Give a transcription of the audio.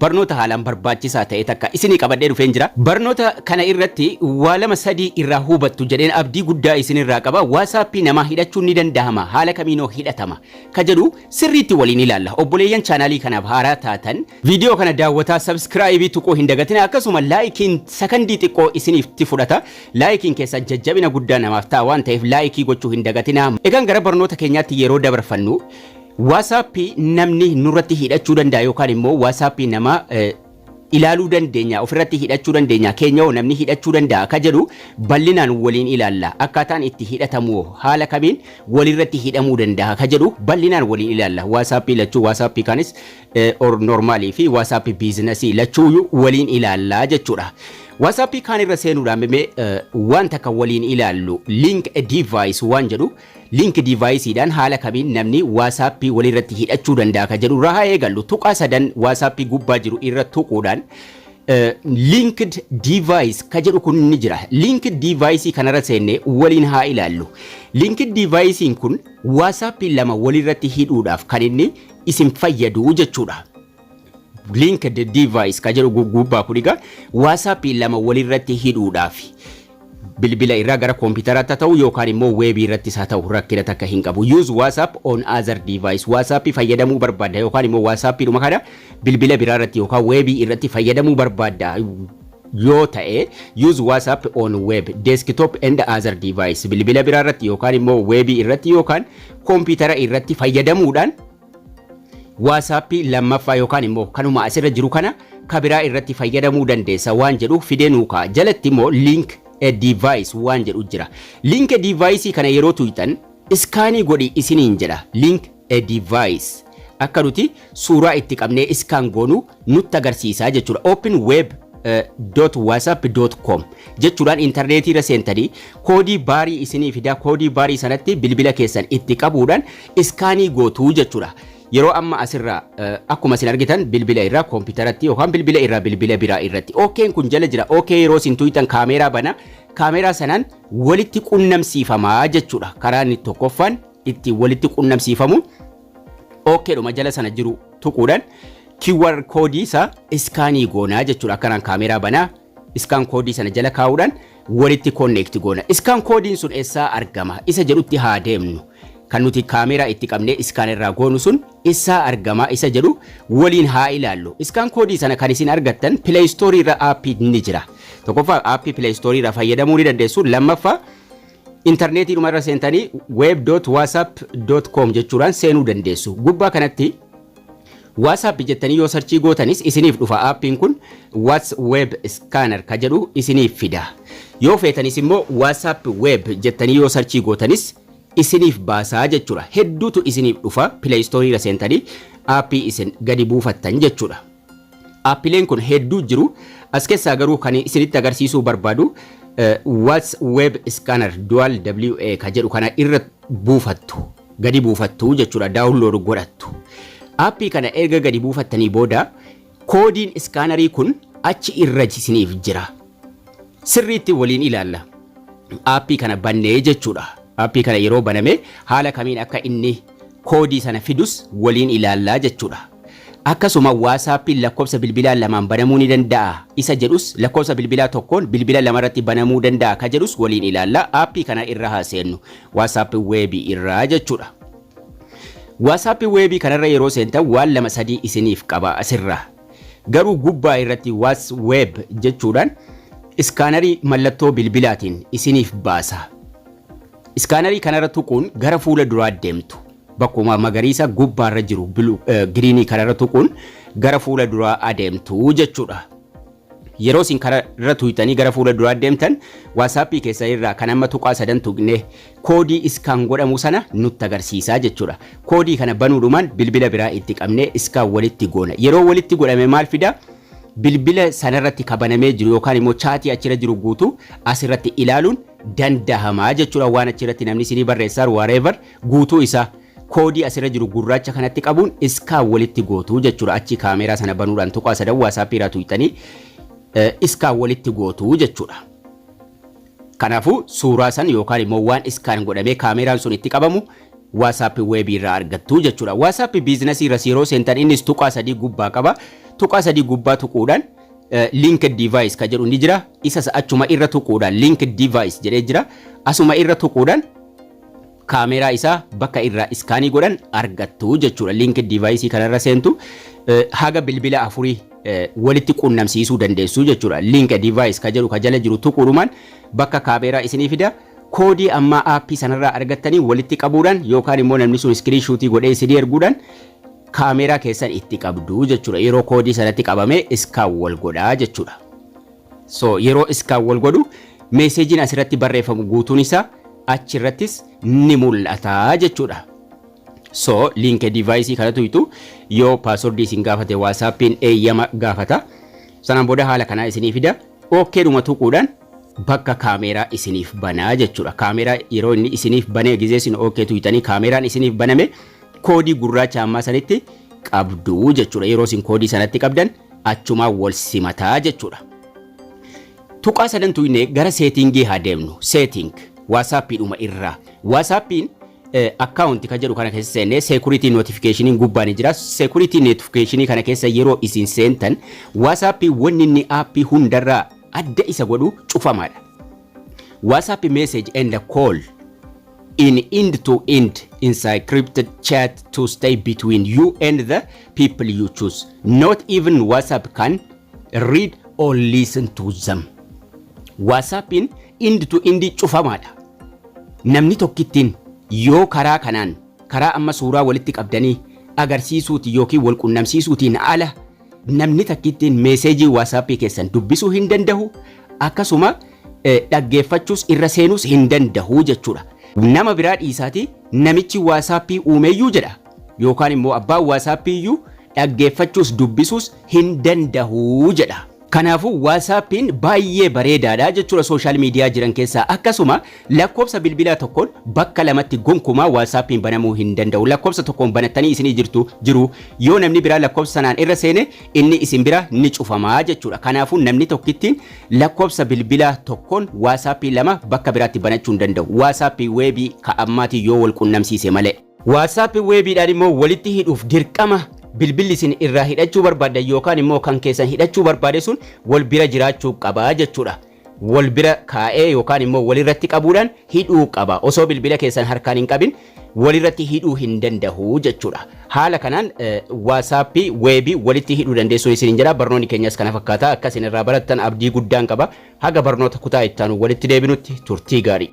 Barnoota haalaan barbaachisaa ta'e takka isinii qabadhee dhufeen jira. Barnoota kana irratti waa lama sadii irraa hubattu jedheen abdii guddaa isinirraa qaba. WhatsApp namaa hidhachuun ni danda'ama. Haala kamiinoo hidhatama ka jedhu sirriitti waliin ilaalla. Obboleeyyan chaanaalii kanaaf haaraa taatan, viidiyoo kana daawwataa subscribe tuquu hin dagatina. Akkasuma likeiin sakandii xiqqoo isiniifti fudhata. Likeiin keessa jajjabina guddaa namaaf ta'a waan ta'eef, like gochuu hin dagatina. Egaan gara barnoota keenyaatti yeroo dabarfannu, WhatsApp namni nurratti hidhachuu danda'a yookaan immoo WhatsApp nama ilaaluu dandeenya, ofirratti hidhachuu dandeenya, keenya hoo namni hidhachuu danda'a ka jedhu bal'inaan waliin ilaalla. Akkaataan itti hidhatamu, haala kamiin walirratti hidhamuu danda'a ka jedhu bal'inaan waliin ilaalla. WhatsApp lachuu, WhatsApp kanis normalii fi WhatsApp business lachuu waliin ilaalla jechuudha. WhatsApp kaan irra seenuudhaan mee waan takka waliin ilaallu. Link device waan jedhu, link deviceidhaan haala kamiin namni WhatsApp walirratti hidhachuu danda'a ka jedhu irraa haa eegallu. Tuqaa sadan WhatsApp gubbaa jiru irra tuquudhaan linked device ka jedhu kun ni jira. Linked device kanarra seennee waliin haa ilaallu. Linked devicein kun WhatsApp lama walirratti hidhuudhaaf kan inni isin fayyadu jechuudha. Linked device ka jedhu gubbaa kun egaa WhatsApp lama walirratti hidhuudhaaf, bilbila irraa gara koompitaraatti haa ta'u yookaan immoo weebii irrattis haa ta'u, rakkina takka hin qabu. Use WhatsApp on other device. WhatsApp fayyadamuu barbaadda yookaan immoo WhatsApp dhuma kana bilbila biraa irratti yookaan weebii irratti fayyadamuu barbaadda yoo ta'e, use WhatsApp on web, desktop and other device, bilbila biraa irratti yookaan immoo weebii irratti yookaan koompitara irratti fayyadamuudhaan WhatsApp lammaffaa yookaan immoo kanuma asirra jiru kana kabiraa irratti fayyadamuu dandeessa waan jedhu fidee nuu ka'a. Jalatti immoo link a device waan jedhu jira. Link a device kana yeroo tuyxan, scan godhi isiniin jedha. Link a device, akka nuti suuraa itti qabnee scan goonu nutti agarsiisaa jechuudha. Open web .whatsapp.com jechuudhaan intarneetii irra seentanii koodii baarii isinii fidaa, koodii baarii sanatti bilbila keessan itti qabuudhaan scan gootuu jechuudha. Yeroo amma asirraa akkuma isin argitan bilbila irraa koompitaratti yookaan bilbila irraa bilbila biraa irratti OK'n kun jala jira. OK yeroo isin tuqxan kaameeraa bana, kaameeraa sanaan walitti qunnamsiifamaa jechuudha. Karaa inni tokkoffaan itti walitti qunnamsiifamu OKdhuma jala sana jiru tuquudhaan QR koodii isaa scan goonaa jechuudha. Akkanaan kaameeraa banaa, scan koodii sana jala kaa'uudhaan walitti connect goona. Scan koodiin sun eessaa argama isa jedhutti haa deemnu. Kan nuti kaameeraa itti qabnee scan irraa goonu sun eessaa argama isa jedhu waliin haa ilaallu. Scan koodii sana kan isin argattan Play Store irra aappii ni jira. Tokkoffaa aappii Play Store irraa fayyadamuu ni dandeessu. Lammaffaa intarneetii dhuma irra seentanii web.whatsapp.com jechuudhaan seenuu dandeessu. Gubbaa kanatti WhatsApp jettanii yoo search gootanis isiniif dhufa. Aappiin kun Whats Web Scanner ka jedhu isiniif fida. Yoo feetanis immoo WhatsApp Web jettanii yoo search gootanis isiniif baasaa jechuudha. Hedduutu isiniif dhufa, Play Store irra seentanii aappii isin gadi buufattan jechuudha. Aappileen kun hedduu jiru. As keessaa garuu kan isinitti agarsiisuu barbaadu Whats Web Scanner Dual WA ka jedhu kana irra buufattu. Gadi buufattu jechuudha. Download godhattu. Aappii kana erga gadi buufattanii booda koodiin iskaanarii kun achi irra isiniif jira. Sirriitti waliin ilaalla. Aappii kana bannee jechuudha. Aappii kana yeroo baname haala kamiin akka inni koodii sana fidus waliin ilaallaa jechuudha. Akkasuma WhatsAppiin lakkoofsa bilbilaa lamaan banamuu ni danda'a isa jedhus, lakkoofsa bilbilaa tokkoon bilbila lamarratti banamuu danda'a ka jedhus waliin ilaalla. Aappii kana irra haa seennu, WhatsApp weebii irraa jechuudha. WhatsApp weebii kanarra yeroo seentan waan lama sadii isiniif qaba asirraa. Garuu gubbaa irratti Whats Web jechuudhaan iskaanarii mallattoo bilbilaatiin isiniif baasa. Iskaanarii kanarra tuquun gara fuula duraa deemtu. Bakkuma magariisa gubbaarra jiru green kanarra tuquun gara fuula duraa adeemtu jechuudha. Yeroo isin kanarra tuqxanii gara fuula duraa deemtan, WhatsAppii keessa irraa kan amma tuqaa sadan tuqnee koodii scan godhamu sana nutti agarsiisaa jechuudha. Koodii kana banuudhumaan bilbila biraa itti qabnee scan walitti goona. Yeroo walitti godhame maal fida? Bilbila sanarratti kabanamee jiru yookaan immoo chaatii achirra jiru guutuu asirratti ilaaluun dandahamaa jechuudha. Waan achirratti namni isinii barreessaa whatever guutuu isaa koodii asirra jiru gurraacha kanatti qabuun scan walitti gootuu jechuudha. Achi kaameeraa sana banuudhaan tuqaa sadan WhatsAppii irraa tuqxanii scan walitti gootuu jechuudha. Kanaafuu suuraa san yookaan immoo waan scan godhamee kaameeraan sun itti qabamu WhatsApp Webii irraa argattu jechuudha. WhatsApp Business irra yeroo seentan innis tuqaa sadii gubbaa qaba. Tuqaa sadii gubbaa tuquudhaan linked device ka jedhu ni jira. Isas achuma irra tuquudhaan linked device jedhee jira. Asuma irra tuquudhaan kaameraa isaa bakka irraa scan godhan argattu jechuudha. Linked device kanarra seentu, haga bilbila afurii walitti qunnamsiisuu dandeessu jechuudha. Link device ka jedhu ka jala jiru tuquudhumaan bakka kaameraa isinii fida. Koodii ammaa app sanarraa argattanii walitti qabuudhaan yookaan immoo namni sun screenshot godhee isinii erguudhaan kaameraa keessan itti qabdu jechuudha. Yeroo koodii sanatti qabamee scan wal godhaa jechuudha. So yeroo scan wal godhu meeseejiin asirratti barreeffamu guutuun isaa achirrattis ni mul'ata jechuudha. So link device kana tuytu, yoo password isin gaafate WhatsAppiin eeyyama gaafata. Sanaan booda haala kanaa isinii fida. Okay dhuma tuquudhaan bakka kaameraa isiniif banaa jechuudha. Kaameraa yeroo inni isiniif banee, gizee isin okay tuytanii kaameraan isiniif baname, koodii gurraacha ammaa sanitti qabdu jechuudha. Yeroo isin koodii sanatti qabdan achumaa wal simataa jechuudha. Tuqaa sadan tuyne gara setting haa deemnu. Setting WhatsAppiidhuma irraa. WhatsAppiin account kan jedhu kana keessa seennee security notificationiin gubbaan ni jira. Security notification kana keessa yeroo isin seentan, WhatsAppii wanni inni app hundarraa adda isa godhu cufamaadha. WhatsApp message and call in end-to-end encrypted chat to stay between you and the people you choose. Not even WhatsApp can read or listen to them. WhatsAppiin end-to-end cufamaadha. Namni tokkittiin yoo karaa kanaan, karaa amma suuraa walitti qabdanii agarsiisuuti yookiin wal qunnamsiisuutiin ala, namni takkittiin meeseejii WhatsAppii keessan dubbisuu hin danda'u, akkasuma dhaggeeffachuus irra seenuus hin danda'u jechuudha. Nama biraa dhiisaati, namichi WhatsAppii uumeyyuu jedha yookaan immoo abbaan WhatsAppii iyyuu dhaggeeffachuus dubbisuus hin danda'u jedha. Kanaafuu WhatsAppiin baay'ee bareedaadha jechuudha social media jiran keessaa. Akkasuma lakkoofsa bilbilaa tokkoon bakka lamatti gonkumaa WhatsAppiin banamuu hin danda'u. Lakkoofsa tokkoon banattanii isinii jirtu jiru, yoo namni biraa lakkoofsa sanaan irra seene, inni isin bira ni cufamaa jechuudha. Kanaafuu namni tokkittiin lakkoofsa bilbilaa tokkoon WhatsAppii lama bakka biraatti banachuu hin danda'u. WhatsAppii Webii ka ammaatii yoo wal qunnamsiise malee. WhatsAppii Webiidhaan immoo walitti hidhuuf dirqama bilbilli isin irraa hidhachuu barbaaddan yookaan immoo kan keessan hidhachuu barbaade sun wal bira jiraachuu qaba jechuudha. Wal bira kaa'ee yookaan immoo walirratti qabuudhaan hidhuu qaba. Osoo bilbila keessan harkaan hin qabin walirratti hidhuu hin danda'u jechuudha. Haala kanaan WhatsAppii Webii walitti hidhuu dandeessuun isin jedha. Barnoonni keenyas kana fakkaata. Akka isin irraa barattan abdii guddaan qaba. Haga barnoota kutaa ittaanu walitti deebinutti turtii gaarii.